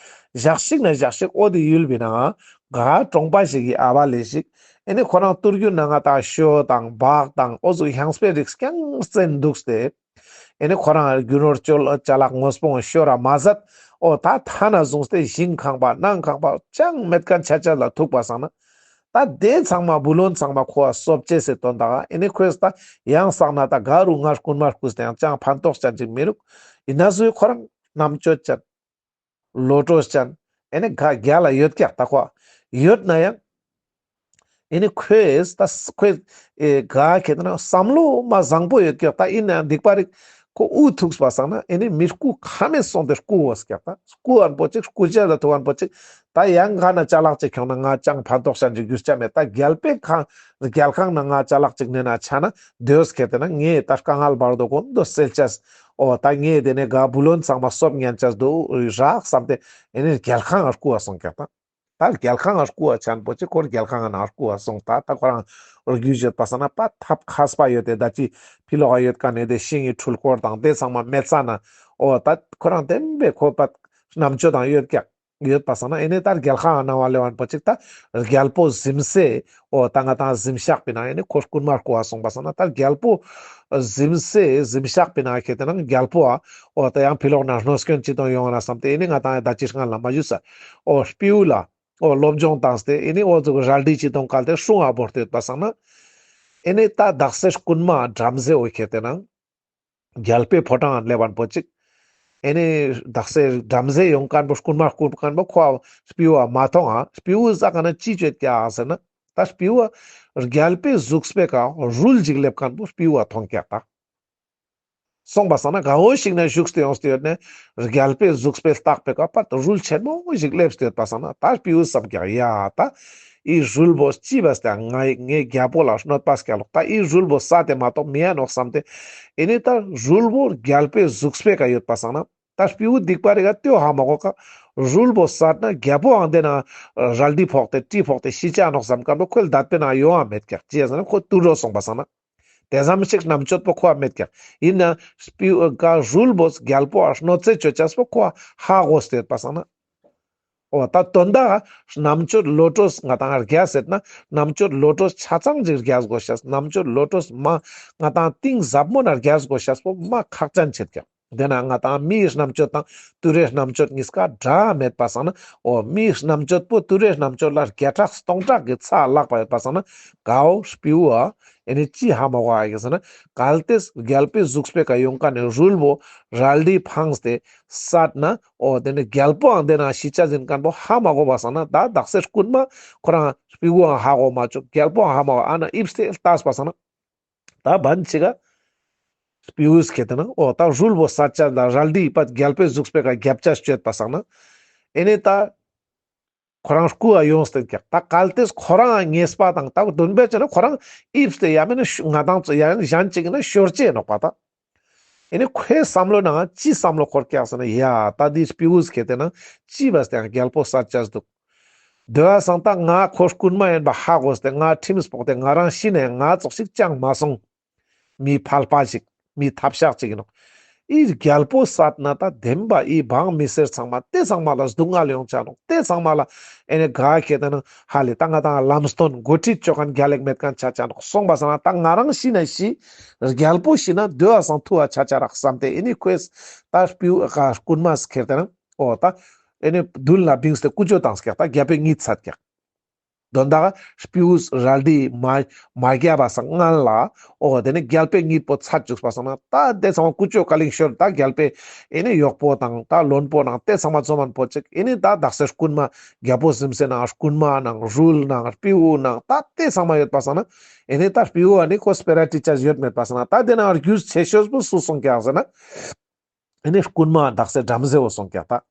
ཞག་ཞིག་ན་ཞག་ཞིག་འོ་དེ་ཡུལ་བི་ནང་ག་གྲོང་པ་ཞིག་གི་ཨ་བ་ལེ་ཞིག་ཨེ་ནི་ཁོ་རང་ཏུར་རྒྱུ་ན་ང་དང་ཤོ་དང་བག་དང་འོ་ཟུག་ཧང་སྤེ་རིགས་རྐྱང་བཙན་འདུག་སྟེ། ཨེ་ནི་ཁོ་རང་རྒྱུ་ནོར་ཅོ་ལ་ཅ་ལག་དངོས་པོ་ཤོར་ར་མ་ཟད། འོ་ད་ཐ་ན་བཟུང་སྟེ་ཞིང་ཁང་པ་ནང་ཁང་པ་ཅང་མེད་ཁན་ཆ་ཆ་ལ་ཐུག་པ་སང་ན། ད་དེ་ཚང་མ་བུ་ལོན་ཚང་མ་ཁོ་བ་སོབ་ཅེས་སི་དོན་དག་ཨེ་ནི་ཁོས་ད་ཡང་སང་ན་ད་ག་རུ་ང་རྐུན་མ་རྐུས་ཏེ་ཡང་ཅང་ཕན་ཐོགས་ཅན་ཅིག་མི་རུག་ཨི་ན་ཟུའི་ཁོ་རང་རྣམ་དཔྱོད་ཅན། བློ་གྲོས་ཅན། ཨེ་ནི་ག་རྒྱ་ལ་ཡོད་ཀྱག་ད་ཁོ། ཡོད་ན་ཡང་། ཨེ་ནི་ཁོས་ད་ཁོས་ཨེ་ག་ཁེ་ཏེ་ན་བསམ་བློ་མ་བཟང་པོ་ཡོད་ཀྱག་ད་ཨིན་ན་ཡང་སྡིག་པ་རིག་ཁོ་འུ་ཐུག་པ་སང་ན་ཨེ་ནི་མི་རྐུ་ཁ་མེད་སོང་སྟེ་རྐུ་བོ་ཀྱག་ད་རྐུ་ཨན་པོ་ཅིག་རྐུ་ཅེས་ལ་ཐུག་ཨན་པོ་ཅིག་ད་ཡང་ག་ན་ཅ་ལག་ཅིག་ཁྱོང་ན་ང་ཅང་ཕན་ཐོགས་ཅན་ཅིག་རྒྱུ་ཆ་མེད་ད་རྒྱལ་པོའི་ཁང་རྒྱལ་ཁང་ན་ང་ཅ་ལག་ཅིག་ནེ་ན་ཆ་ན་དེ་བོ་ཁེ་ཏེ་ན་ངས་ད་དཀའ་ངལ་བར་དོ་ཀུན་དོ་སེལ་ཅས། འོ་ད་ངས་དེ་ནས་ག་བུ་ལོན་ཚང་མ་སོབ་ཉན་ཅས་དུ་རག་བསམ་སྟེ་ཨེ་ནི་རྒྱལ་ཁང་ང་རྐུ་བ་སོང་ཀྱག་ད། ད་རྒྱལ་ཁང་ང་རྐུ་བ་ཆ་ཨན་པོ་ཅིག་ཁོ་རྒྱལ་ཁང་ང་ན་རྐུ་བ་སོང་ད་ད་ཁོ་རང་རྒྱུས་ཡོད་པ་སང་ན་པ་ཐབས་མཁས་པ་ཡོད་དེ་ད་ཅི་ཕི་ལོག་ག་ཡོད་ཁན་ནི་དེ་ཤིང་ངི་འཕྲུལ་འཁོར་དང་དེ་ཚང་མ་མེད་ས་ན་འོ་ད་ཁོ་རང་བདེན་པའི་ཁོ་པ་རྣམ་དཔྱོད་དང་ཡོད་ཀྱག་ཡོད་པ་སང་ན་ཨེ་ནེ་ད་རྒྱལ་ཁ་ཨ་ན་བ་ལེ་བན་པོ་ཅིག་ད་རྒྱལ་པོ་གཟིམ་སེ་འོ་ད་ང་ཏང་གཟིམ་ཤག་པི་ནང་ཨེ་ནེ་ཁོ་རྐུན་མ་རྐུ་བ་སོང་པ་སང་ན་ད་རྒྱལ་པོ་གཟིམ་སེ་གཟིམ་ཤག་པི་ནང་ཁེ་ཏེ་ན་རྒྱལ་པོ་ཨ་འོ་ད་ཡང་ཕི་ལོག་ན་གནོད་སྐྱོན་ཅི་དང་ཡོང་ང་ན་བསམ་སྟེ་ཨེ་ནེ་ང་ཏང་ད་ཅི་སྔ་ལ་མ་ཞུས་ས་འོ་སྤྲེའུ་ལ་འོ་སློབ་སྦྱོང་བཏང་སྟེ་ཨེ་ནེ་འོ་ཙོགས་རལ་གྲི་ཅི་དང་བཀལ་ཏེ་སྲུང་ང་བོར་ཏེ་ཡོད་པ་སང་ན་ཨེ་ནེ་ད་དག་སེ་རྐུན་མ་བྲམ་ཟེ་འོ་ཁེ་ཏེ་ན་རྒྱལ་པོའི་ཕོ་བྲང་ལེབ་བན་པོ་ཅིག་ཨེ་ནེ་དག་སེ་བྲམ་ཟེ་ཡོང་མཁན་པོ་རྐུན་མ་རྐུ་མཁན་པོ་ཁོ་སྤྲེའུ་བ་མ་མཐོང་ང་། སྤྲེའུ་ཟ་ག་ན་ཅི་བཅོས་ཀྱག་ཟེར་ན་ད་སྤྲེའུ་བ་རྒྱལ་པོའི་གཟུགས་པོའི་ཀ་རུལ་ཅིག་ལེབ་མཁན་པོ་སྤྲེའུ་བ་མཐོང་ཀྱག་ད། སོང་པ་སང་ན་ག་འོ་ཞིག་ན་བཞུགས་ཏེ་ཡོངས་ཏེ་ཡོད་ནེ་རྒྱལ་པོའི་གཟུགས་པོའི་ལྟག་པའི་ཀ་པར་དུ་རུལ་ཆེན་མོ་ཞིག་ལེབས་ཏེ་ཡོད་པ་སང་ན་ད་སྤྲེའུ་བསམ་ཀྱག་ཡ་ད། ཨི་རུལ་བོ་ཅི་བས་ཏེ་ང་ངའི་རྒྱལ་པོ་ལ་གནོད་པ་སྐྱལ་ལོག་ད་ཨི་རུལ་བོ་ས་ཏེ་མ་གཏོགས་མི་ཡ་ནོག་བསམ་སྟེ། ཨེ་ནེ་ད་རུལ་བོ་རྒྱལ་པོའི་གཟུགས་པོའི་ཀ་ཡོད་པ་སང་ན་ད་སྤྲེའུ་སྡིག་པ་རེ་ག་ལྟོས་ཧ་མ་གོ་ཀ། རུལ་བོ་ས་ན་རྒྱལ་པོའང་དེ་ན་རལ་གྲི་ཕོག་སྟེ་གྲི་ཕོག་སྟེ་ཤི་ཆ་ནོག་བསམ་མཁན་པོ་ཁོའི་ལ་དད་པའི་ནང་ཡོང་བ་མེད་ཀྱག་ཅི་ཡ་ཟེར་ན་ཁོ་དུད་འགྲོ་སོང་པ་སང་ན། དེ་ཙམ་ཞིག་རྣམ་དཔྱོད་པོ་ཁོ་བ་མེད་ཀྱག་ཡིན་ན་སྤྲེའུ་ཀ་རུལ་བོ་རྒྱལ་པོ་ཨ་གནོད་འཚེ་བཅོ་ཅེས་པོ་ཁོ་བ་ཧ་གོ་སྟེ་ཡོད་པ་སང་ན། འོ་ད་དོན་དག་རྣམ་དཔྱོད་བློ་གྲོས་ང་ཏང་རྒྱས་ཟེར་ན་རྣམ་དཔྱོད་བློ་གྲོས་ཆ་ཚང་ཅིག་རྒྱས་དགོས་ཤེས། རྣམ་དཔྱོད་བློ་གྲོས་མ་ང་ཏང་གཏིང་ཟབ་མོ་ན་རྒྱས་དགོས་ཤེས་པོ་མ་ཁག་ཅན་ཆེད་ཀྱག་དེ་ན་ང་ཏང་མིའི་རྣམ་དཔྱོད་དང་དུད་འགྲོའི་རྣམ་དཔྱོད་གཉིས་ཀ་འདྲ་མེད་པ་སང་ན། འོ་མིའི་རྣམ་དཔྱོད་པོ་དུད་འགྲོའི་རྣམ་དཔྱོད་ལ་བརྒྱ་ཕྲག་སྟོང་ཕྲག་གི་ཚ་ལྷག་པ་ཡོད་པ་སང་ན་གའོ་སྤྲེའུ་ཨ་ཨེ་ནེ་ཅི་ཧ་མ་གོ་ཨ་ཡིན་ཟེར་ན་གལ་ཏེ་རྒྱལ་པོའི་གཟུགས་པོའི་ཀ་ཡོང་མཁན་ནི་རུལ་བོ་རལ་གྲི་འཕངས་ཏེ་བསད་ན་འོ་དེ་ནི་རྒྱལ་པོའང་དེ་ན་ཤི་ཆ་ཟིན་མཁན་པོ་ཧ་མ་གོ་བ་སང་ན་ད་དག་སེ་རྐུན་མ་ཁོ་རང་སྤྲེའུའང་ཧ་གོ་མ་བཅུག་རྒྱལ་པོའང་ཧ་མ་གོ་ཨ་ན་ཨིབས་ཏེ་ལྟས་པ་སང་ན། ད་བན་ཅིག་ག་སྤྲེའུས་ཁེ་ཏེ་ན་འོ་ད་རུལ་བོ་ས་ཆ་ལ་རལ་གྲི་པ་རྒྱལ་པོའི་གཟུགས་པོའི་ཀ་རྒྱབ་ཆ་སྤྱོད་པ་སང་ན། ཨེ་ནེ་ད་ཁོ་རང་རྐུ་བ་ཡོངས་ཏེ་ཀྱག་ད་གལ་ཏེ་ཁོ་རང་ངེས་པ་དང་ད་དོན་པའི་ཆ་ན་ཁོ་རང་ཨིབས་ཏེ་ཡ་མེད་ན་ང་ཏང་ཚོ་ཡ་གཞན་ཅིག་ན་ཤོར་ཅེས་ནོག་པ་ད། ཨེ་ནེ་ཁོའི་བསམ་བློ་ནང་ཅི་བསམ་བློ་འཁོར་ཀྱག་ཟེར་ན་ཡ་ད་འདི་སྤྲེའུས་ཁེ་ཏེ་ན་ཅི་བས་ཏེ་རྒྱལ་པོ་ས་ཆ་འདུག་དེ་བ་སང་ད་ང་ཁོ་རྐུན་མ་ཡིན་པ་ཧ་གོ་སྟེ་ང་ཁྲིམས་ཕོག་སྟེ་ང་རང་ཤི་ནས་ང་ཙོགས་ཤིག་ཅང་མ་སོང་། མི་ཕལ་པ་ཞིག་མི་ཐབས་ཤག་ཅིག་ཡིན་ནོག་ཨི་རྒྱལ་པོ་བསད་ན་ད་བདེན་པ་ཨི་འབངས་མི་སེར་ཚང་མ་དེ་ཚང་མ་ལ་སྡུག་བསྔལ་ཡོང་ཆ་ནོག་དེ་ཚང་མ་ལ་ཨེ་ནེ་ག་ཁེ་ཏེ་ན་ཧ་ལེ་ད་ང་ཏང་ལམ་སྟོན་འགོ་ཁྲིད་བཅོ་མཁན་རྒྱལ་ལེགས་མེད་མཁན་ཆ་ཆ་ནོག་སོང་པ་སང་ན་ད་ང་རང་ཤི་ན་ཤི་རྒྱལ་པོ་ཤི་ན་དེ་བ་སང་ཐུ་བ་ཆ་ཆ་རག་བསམ་སྟེ་ཨེ་ནེ་ཁོས་ད་སྤྲེའུ་ཀ་རྐུན་མ་ཁེ་ཏེ་ན། འོ་ད་ཨེ་ནེ་མདུན་ལ་བིངས་ཏེ་ཀུ་ཅོ་བཏང་ཀྱག་ད་རྒྱལ་པོའི་གཉིད་ཚད་ཀྱག་དོན་དག་སྤྲེའུས་རལ་གྲི་མ་མ་རྒྱབ་པ་སང་སྔན་ལ་འོ་དེ་ནེ་རྒྱལ་པོའི་གཉིད་པོ་ཚད་བཅུག་པ་སང་ན་ད་དེ་ཚང་མ་ཀུ་ཅོ་ཀ་ལིང་ཤོར་ད་རྒྱལ་པོའི་ཨེ་ནེ་གཡོག་པོ་དང་ད་བློན་པོ་ནང་དེ་ཚང་མ་འཛོམས་མཁན་པོ་ཅིག་ཨེ་ནེ་ད་དག་སེ་རྐུན་མ་རྒྱལ་པོ་གཟིམ་སེ་ནང་རྐུན་མ་ནང་རུལ་ནང་སྤྲེའུ་ནང་ད་དེ་ཚང་མ་ཡོད་པ་སང་ན་ཨེ་ནེ་ད་སྤྲེའུ་ཨ་ནི་ཁོ་སྤེ་ར་ཊི་ཅར་ཡོད་མེད་པ་སང་ན་ད་དེ་ནང་རྒྱུས་ཆེ་ཤོས་པོ་སུ་སོང་ཀྱག་ཟེར་ན། ཨེ་ནེ་རྐུན་མ་དག་སེ་བྲམ་ཟེ་བོ་སོང་ཀྱག་ད།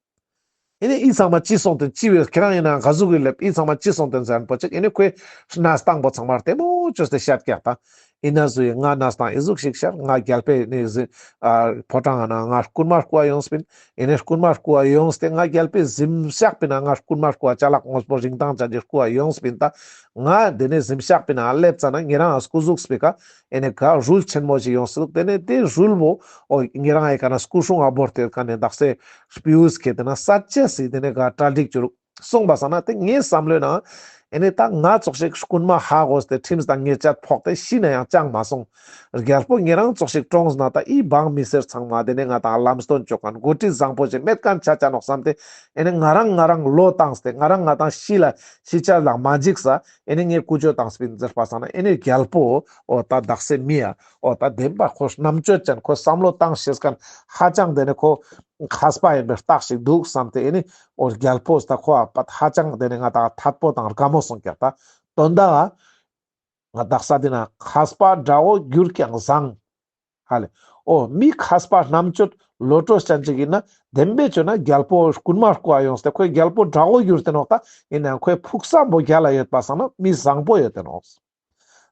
ཨེ་ནེ་ཨི་ཚང་མ་ཅི་སོང་སྟེ་ཅི་བས་ཁྱེད་རང་ཡིན་ན་ག་ཟུག་གི་ལེབ་ཨི་ཚང་མ་ཅི་སོང་སྟེ་ཟེར་མཁན་པོ་ཅིག་ཨེ་ནེ་ཁོའི་གནས་སྟངས་པོ་ཚང་མ་ལྟད་མོ་བཅོས་ཏེ་བཤད་ཀྱག་ད། ཨིན་ན་ཟུག་ཡིན་ང་གནས་སྟངས་ཨི་ཟུག་ཞིག་ཤར་ང་རྒྱལ་པོའི་ནི་ཟི་ཨ་ཕོ་བྲང་ང་ན་ང་རྐུན་མ་རྐུ་བ་ཡོངས་པིན། ཨེ་ནེ་རྐུན་མ་རྐུ་བ་ཡོངས་ཏེ་ང་རྒྱལ་པོའི་གཟིམ་ཤག་པིན་ན་ང་རྐུན་མ་རྐུ་བ་ཅ་ལག་དངོས་པོ་རིན་ཐང་ཅན་ཅིག་རྐུ་བ་ཡོངས་པིན་ད། ང་དེ་ནེ་གཟིམ་ཤག་པིན་ན་ལེབ་ཙ་ན་ཉེ་རང་སྐུ་གཟུགས་པི་ཀ་ཨེ་ནེ་ག་རུལ་ཆེན་མོ་ཞིག་ཡོངས་སུ་དེ་ནེ་དེ་རུལ་བོ་འོ་ཉེ་རང་ཨེ་ཀ་ན་སྐུ་སྲུང་ཨ་བོར་ཏེ་ཀ་ནེ་དག་སེ་སྤྲེའུས་ཁེ་ཏེ་ན་ས་ཆ་སི་དེ་ནེ་ག་གྲ་སྒྲིག་བཅུག་སོང་པ་སང་ན་དེ་ངའི་བསམ་བློའི་ནང་ཨེ་ནེ་ད་ང་ཙོགས་ཤིག་རྐུན་མ་ཧ་གོ་སྟེ་ཁྲིམས་དང་ཉེས་ཆད་ཕོག་སྟེ་ཤི་ན་ཡང་ཅང་མ་སོང་། རྒྱལ་པོ་ཉེ་རང་ཙོགས་ཤིག་གྲོངས་ན་ད་ཨི་འབངས་མི་སེར་ཚང་མ་དེ་ནེ་ང་ཏང་ལམ་སྟོན་བཅོ་མཁན་འགོ་ཁྲིད་བཟང་པོ་ཞིག་མེད་མཁན་ཆ་ཆ་ནོག་བསམ་སྟེ་ཨེ་ནེ་ང་རང་ང་རང་བློ་བཏང་སྟེ་ང་རང་ང་ཏང་ཤི་ལ་ཤི་ཆ་ལ་མ་འཇིགས་ས་ཨེ་ནེ་ངས་ཀུ་ཅོ་བཏང་སྤིན་ཟེར་པ་སང་ན་ཨེ་ནེ་རྒྱལ་པོ་འོ་ད་དག་སེ་མི་ཡ་འོ་ད་བདེན་པ་ཁོ་རྣམ་དཔྱོད་ཅན་ཁོ་བསམ་བློ་བཏང་ཤེས་མཁན་ཧ་ཅང་དེ་ནེ་ཁོ་མཁས་པ་ཡིན་པའི་རྟགས་ཤིག་འདུག་བསམ་སྟེ་ཨེ་ནེ་འོ་རྒྱལ་པོ་ད་ཁོ་ཨ་པད་ཧ་ཅང་དེ་ནེ་ང་ཏང་ཐད་པོ་དང་དགའ་མོ་སོང་ཀྱག་ད། དོན་དག་ང་དག་ས་དེ་ན་མཁས་པ་དགྲ་བོ་གྱུར་ཀྱང་བཟང་། ཧ་ལེ། འོ་མི་མཁས་པ་རྣམ་དཔྱོད་བློ་གྲོས་ཅན་ཅིག་ཡིན་ན་བདེན་པའི་ཆོས་ན་རྒྱལ་པོ་རྐུན་མ་རྐུ་བ་ཡོངས་ཏེ་ཁོའི་རྒྱལ་པོ་དགྲ་བོ་གྱུར་ཏེ་ནོག་ད་ཡིན་ནའང་ཁོའི་ཕུགས་བསམ་པོ་རྒྱལ་ལ་ཡོད་པ་སང་ན་མི་བཟང་པོ་ཡོད་དེ་ནོག་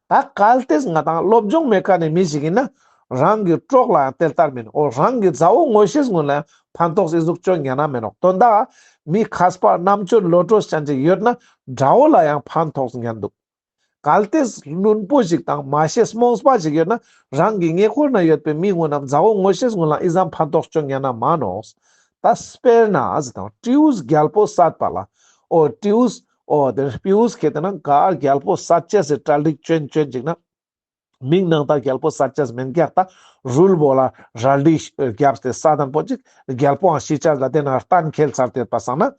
ད་གལ་ཏེ་ང་ཏང་སློབ་སྦྱོང་མེད་མཁན་ནི་མི་ཞིག་ཡིན་ན་རང་གི་གྲོགས་ལ་ཡང་དེ་ལྟར་མིན། འོ་རང་གི་མཛའ་བོ་ངོ་ཤེས་ཀུན་ལ་ཡང་ཕན་ཐོགས་ཨི་ཟུག་ཅོ་ཉན་ན་མེད་ནོག་དོན་དག་མི་མཁས་པ་རྣམ་དཔྱོད་བློ་གྲོས་ཅན་ཅིག་ཡོད་ན་དགྲ་བོ་ལ་ཡང་ཕན་ཐོགས་ཉན་འདུག་གལ་ཏེ་བླུན་པོ་ཞིག་དང་མ་ཤེས་རྨོངས་པ་ཞིག་ཡོད་ན་རང་གི་ཉེ་འཁོར་ན་ཡོད་པའི་མི་ངོ་ན་མཛའ་བོ་ངོ་ཤེས་ཀུན་ལ་ཨི་ཙམ་ཕན་ཐོགས་ཅོ་ཉན་ན་མ་ནོག་ད་དཔེར་ན་ཟེར་དང་སྤྲེའུས་རྒྱལ་པོ་བསད་པ་ལ། འོ་སྤྲེའུས་འོ་དེ་སྤྲེའུས་ཁེ་ཏེ་ན་ག་རྒྱལ་པོ་བསད་ཅེས་སི་གྲ་སྒྲིག་ཅོན་ཅོན་ཅིག་ན། མིང་ནང་ད་རྒྱལ་པོ་བསད་ཅེས་མན་ཀྱག་ད་རུལ་བོ་ལ་རལ་གྲི་རྒྱབ་སྟེ་བསད་དང་པོ་ཅིག་རྒྱལ་པོའང་ཤི་ཅེས་ལ་དེ་ན་གཏན་འཁེལ་ཚར་ཏེ་ཡོད་པ་སང་ན།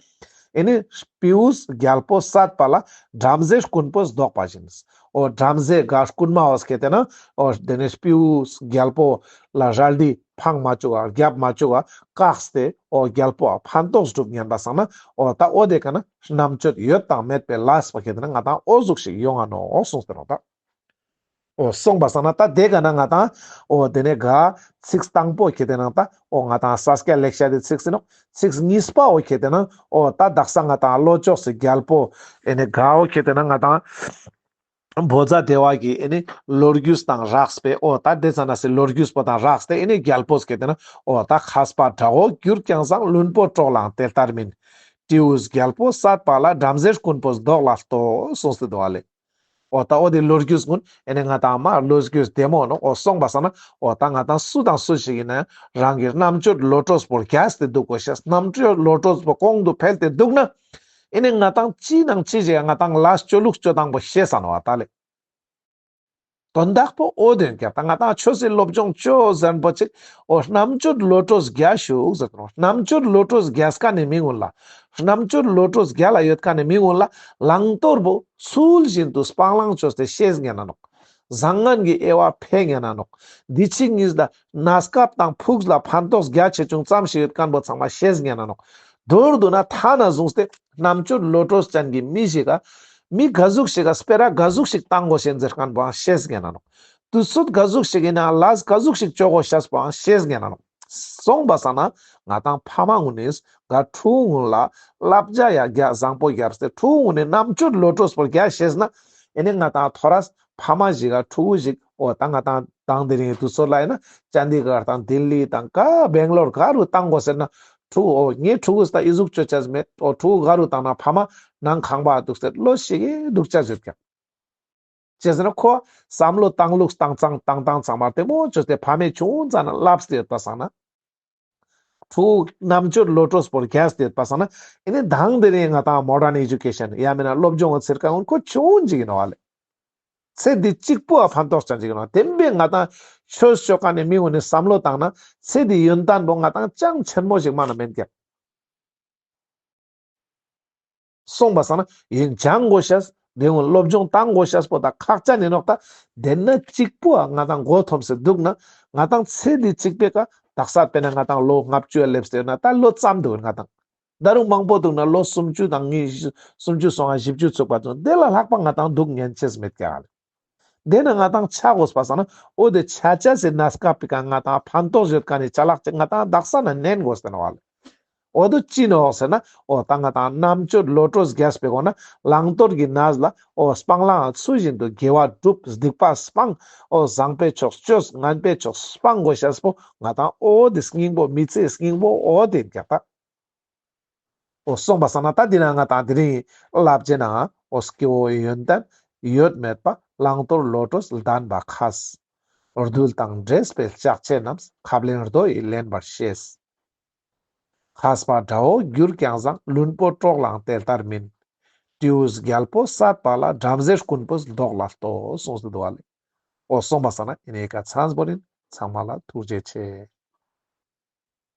ཨེ་ནི་སྤྲེའུས་རྒྱལ་པོ་བསད་པ་ལ་བྲམ་ཟེ་རྐུན་པོས་བཟློག་པ་བཞིན། འོ་བྲམ་ཟེ་ག་རྐུན་མ་བོས་ཁེ་ཏེ་ན་འོ་དེ་ནི་སྤྲེའུས་རྒྱལ་པོ་ལ་རལ་གྲི་འཕང་མ་བཅུག་ག་རྒྱབ་མ་བཅུག་ག་བཀག་སྟེ་འོ་རྒྱལ་པོའ་ཕན་ཐོགས་སྒྲུབ་ཉན་པ་སང་ན་འོ་ད་འོ་དེ་ཀ་ན་རྣམ་དཔྱོད་ཡོད་དང་མེད་པའི་ལས་པོ་ཁེ་ཏེ་ན་ང་ཏང་འོ་ཟུག་ཤིག་ཡོང་ང་ནོག་གསུངས་ཏེ་ནོག་ད། འོ་སོང་པ་སང་ན་ད་དེ་ཀ་ན་ང་ཏང་འོ་དེ་ནས་ག་ཚིག་དང་པོ་ཁེ་ཏེ་ན་ད་འོ་ང་ཏང་ས་སྐྱ་ལེགས་བཤད་དེ་ཚིག་ཟིན་ནོག་ཚིག་གཉིས་པ་འོ་ཁེ་ཏེ་ན་འོ་ད་དག་ས་ང་ཏང་ལྷོ་ཕྱོགས་སི་རྒྱལ་པོ་ཨེ་ནི་ག་འོ་ཁེ་ཏེ་ན་ང་ཏང་བོ་ཛ་དེ་བ་གི་ཨེ་ནི་ལོ་རྒྱུས་དང་རགས་པའི་འོ་ད་དེ་ཙ་ན་སི་ལོ་རྒྱུས་པོ་དང་རགས་ཏེ་ཨེ་ནི་རྒྱལ་པོས་ཁེ་ཏེ་ན་འོ་ད་མཁས་པ་དགྲ་བོ་གྱུར་ཀྱང་བཟང་། བླུན་པོ་གྲོགས་ལའང་དེ་ལྟར་མིན། སྤྲེའུས་རྒྱལ་པོ་བསད་པ་ལ། བྲམ་ཟེ་རྐུན་པོས་བཟློག་ལ་ལྟོས། གསུངས་ཏེ་འདུག་པ་ལེ། འོ་ད་འོ་དེ་ལོ་རྒྱུས་ཀུན་ཨེ་ནི་ང་ཏང་མ་ལོ་རྒྱུས་བདེ་མོ་ནོག་འོ་སོང་པ་སང་ན་འོ་ད་ང་ཏང་སུ་དང་སུ་ཞིག་ཡིན་ན་རང་གི་རྣམ་དཔྱོད་བློ་གྲོས་པོ་རྒྱས་ཏེ་འདུག་གོ་ཤེས། རྣམ་དཔྱོད་བློ་གྲོས་པོ་གོང་དུ་འཕེལ་ཏེ་འདུག་ན་ཨེ་ནི་ང་ཏང་ཅི་ནང་ཅི་ཞིག་ང་ཏང་ལས་ཅོ་ལུགས་ཅོ་སྟངས་པོ་ཤེས་ས་ནོག་པ་ད་ལེ། དོན་དག་པོ་འོ་དེ་ཡིན་ཀྱག་ད་ང་ཏང་ཆོས་སི་སློབ་སྦྱོང་ཅོ་ཟེར་ན་པོ་ཅིག་འོ་རྣམ་དཔྱོད་བློ་གྲོས་རྒྱས་ཤོག་ཟེར་ནོག་རྣམ་དཔྱོད་བློ་གྲོས་རྒྱས་ཁན་ནི་མི་ཀུན་ལ་རྣམ་དཔྱོད་བློ་གྲོས་རྒྱས་ལ་ཡོད་ཁན་ནི་མི་ཀུན་ལ་བླང་དོར་པོ་ཚུལ་བཞིན་དུ་སྤང་བླང་ཅོས་ཏེ་ཤེས་ཉན་ན་ནོག་བཟང་ངན་གྱི་དབྱེ་བ་ཕེ་ཉན་ན་ནོག་འདི་ཕྱི་གཉིས་ལ་གནས་སྐབས་དང་ཕུགས་ལ་ཕན་ཐོགས་རྒྱ་ཆེ་ཆུང་ཙམ་ཞིག་ཡོད་ཁན་པོ་ཚང་མ་ཤེས་ཉན་ན་ནོག་མདོར་བསྡུ་ན་ཐ་ན་བཟུང་སྟེ་རྣམ་དཔྱོད་བློ་གྲོས་ཅན་གྱི་མི་ཞིག་ག་མི་ག་ཟུག་ཞིག་ག་སྤེ་ར་ག་ཟུག་ཞིག་བཏང་དགོས་ཤེས་ཟེར་ཁན་པོའང་ཤེས་ཉན་ན་ནོག་དུས་ཚོད་ག་ཟུག་ཞིག་ཡིན་ན་ལས་ག་ཟུག་ཞིག་ཅོ་དགོས་ཤེས་པོའང་ཤེས་ཉན་ན་ནོག་སོང་པ་སང་ན་ང་ཏང་ཕ་མ་ཀུན་ནི་ག་ཕྲུ་གུ་ཀུན་ལ་བསླབ་བྱ་ཡ་རྒྱ་བཟང་པོ་རྒྱབ་སྟེ་ཕྲུ་གུ་ཀུན་ནི་རྣམ་དཔྱོད་བློ་གྲོས་པོ་རྒྱ་ཤེས་ན་ཨེ་ནི་ང་ཏང་ཐོ་རས་ཕ་མ་ཞིག་ག་ཕྲུ་གུ་ཞིག་འོ་ད་ང་ཏང་དང་དེ་རིང་དུས་ཚོད་ལ་ཡིན་ན་ཅན་དི་གར་དང་ལྡི་ལི་དང་ག་བེང་ལོར་ག་རུ་བཏང་དགོས་ཟེར་ན་ཕྲུ་གུ་འོ་ངའི་ཕྲུ་གུ་ད་ཨི་ཟུག་ཅོ་ཆས་མེད། འོ་ཕྲུ་གུ་ག་རུ་བཏང་ན་ཕ་མ་ནང་ཁང་པ་འདུག་སྟེ་བློ་ཞིག་གི་འདུག་ཆ་ཟེར་ཀྱག་ཅི་ཟེར་ན་ཁོ་བསམ་བློ་བཏང་ལུགས་བཏང་སྟངས་བཏང་སྟངས་ཚང་མ་བདེ་མོ་ཅོས་ཏེ་ཕ་མས་ཆུང་ཙ་ན་བསླབས་ཏེ་ཡོད་པ་སང་ན། ཕྲུ་གུ་རྣམ་དཔྱོད་བློ་གྲོས་པོ་རྒྱས་ཏེ་ཡོད་པ་སང་ན་ཨེ་ནི་དང་དེ་རིང་ང་ཏང་མོ་ཌརན་ཨེ་ཇུ་ཀེ་ཤན་ཡང་མིན་ན་སློབ་སྦྱོང་ཚིར་ཀ་ཀུན་ཁོ་ཆུང་ཅིག་ཡིན་ནོག་པ་ལེ། ཚེ་འདི་གཅིག་པོའ་ཕན་ཐོགས་ཅན་ཅིག་ཡིན་ནོག་དེན་པའི་ང་ཏང་ཆོས་ཅོ་ཁན་ནི་མི་ཀུན་ནི་བསམ་བློ་བཏང་ན་ཚེ་འདི་ཡོན་ཏན་པོ་ང་ཏང་ཅང་ཆེན་མོ་ཞིག་མ་ན་མེན་ཀྱག་སོང་པ་སང་ན་ཡིན་སྦྱང་དགོས་ཤེས། དེ་ཀུན་སློབ་སྦྱོང་བཏང་དགོས་ཤེས་པོ་ད་ཁག་ཅན་ཡིན་ནོག་ད་དེ་ན་གཅིག་པོའ་ང་ཏང་མགོ་འཐོམས་སེ་འདུག་ན་ང་ཏང་ཚེ་འདི་གཅིག་པོའི་ཀ་དག་ས་དཔེར་ན་ང་ཏང་ལོ་ལྔ་བཅུ་ཡ་སླེབས་ཏེ་ཡོད་ན་ད་ལོ་ཙམ་འདུག་ང་ཏང་ད་རུང་མང་པོ་འདུག་ན་ལོ་སུམ་ཅུ་དང་ཉི་ཤུ་སུམ་ཅུ་སོང་ང་བཞི་བཅུ་ཚུགས་པ་འདུག་དེ་ལ་ལྷག་པ་ང་ཏང་འདུག་ཉན་ཆེས་མེད་ཀྱག་ལེ། དེ་ན་ང་ཏང་ཆ་དགོས་པ་སང་ན་འོ་དེ་ཆ་ཆ་སི་གནས་སྐབས་པའི་ཀ་ང་ཏང་ཕན་ཐོགས་ཡོད་ཁན་ནི་ཅ་ལག་ཅིག་ང་ཏང་དག་ས་ན་ནན་དགོས་ཏེ་ནོག་པ་ལེ། འོ་དོ་ཅི་ནོག་ཟེར་ན་འོ་ད་ང་ཏང་རྣམ་དཔྱོད་བློ་གྲོས་རྒྱས་པའི་སྒོ་ན་བླང་དོར་གྱི་གནས་ལ་འོ་སྤང་བླང་ཚུལ་བཞིན་དུ་དགེ་བ་སྒྲུབ་སྡིག་པ་སྤང་འོ་བཟང་པའི་ཕྱོགས་བཅོས་ངན་པའི་ཕྱོགས་སྤང་དགོས་ཤེས་པོ་ང་ཏང་འོ་དེ་སྙིང་པོ་མི་ཚེའི་སྙིང་པོ་འོ་དེ་ཡིན་ཀྱག་ད། འོ་སོང་པ་སང་ན་ད་འདི་ན་ང་ཏང་དེ་རིང་བསླབ་བྱའི་ནང་འོ་སྐྱེ་བོ་ཡོན་ཏན་ཡོད་མེད་པ་བླང་དོར་བློ་གྲོས་ལྡན་པ་མཁས། རྡུལ་དང་འདྲེས་པའི་ལྕགས་ཕྱེ་རྣམས། ཁབ་ལེན་རྡོ་ཡིས་ལེན་པར་ཤེས། མཁས་པ་དགྲ་བོ་གྱུར་ཀྱང་བཟང་། བླུན་པོ་གྲོགས་ལའང་དེ་ལྟར་མིན། སྤྲེའུས་རྒྱལ་པོ་བསད་པ་ལ། བྲམ་ཟེ་རྐུན་པོས་བཟློག་ལ་ལྟོས། གསུངས་སུ་འདུག་པ་ལེ། འོ་སོང་པ་སང་ན་ཨེ་ནི་ཀ་ཚང་པོ་ཡིན། ཚང་མ་ལ་ཐུགས་རྗེ་ཆེ།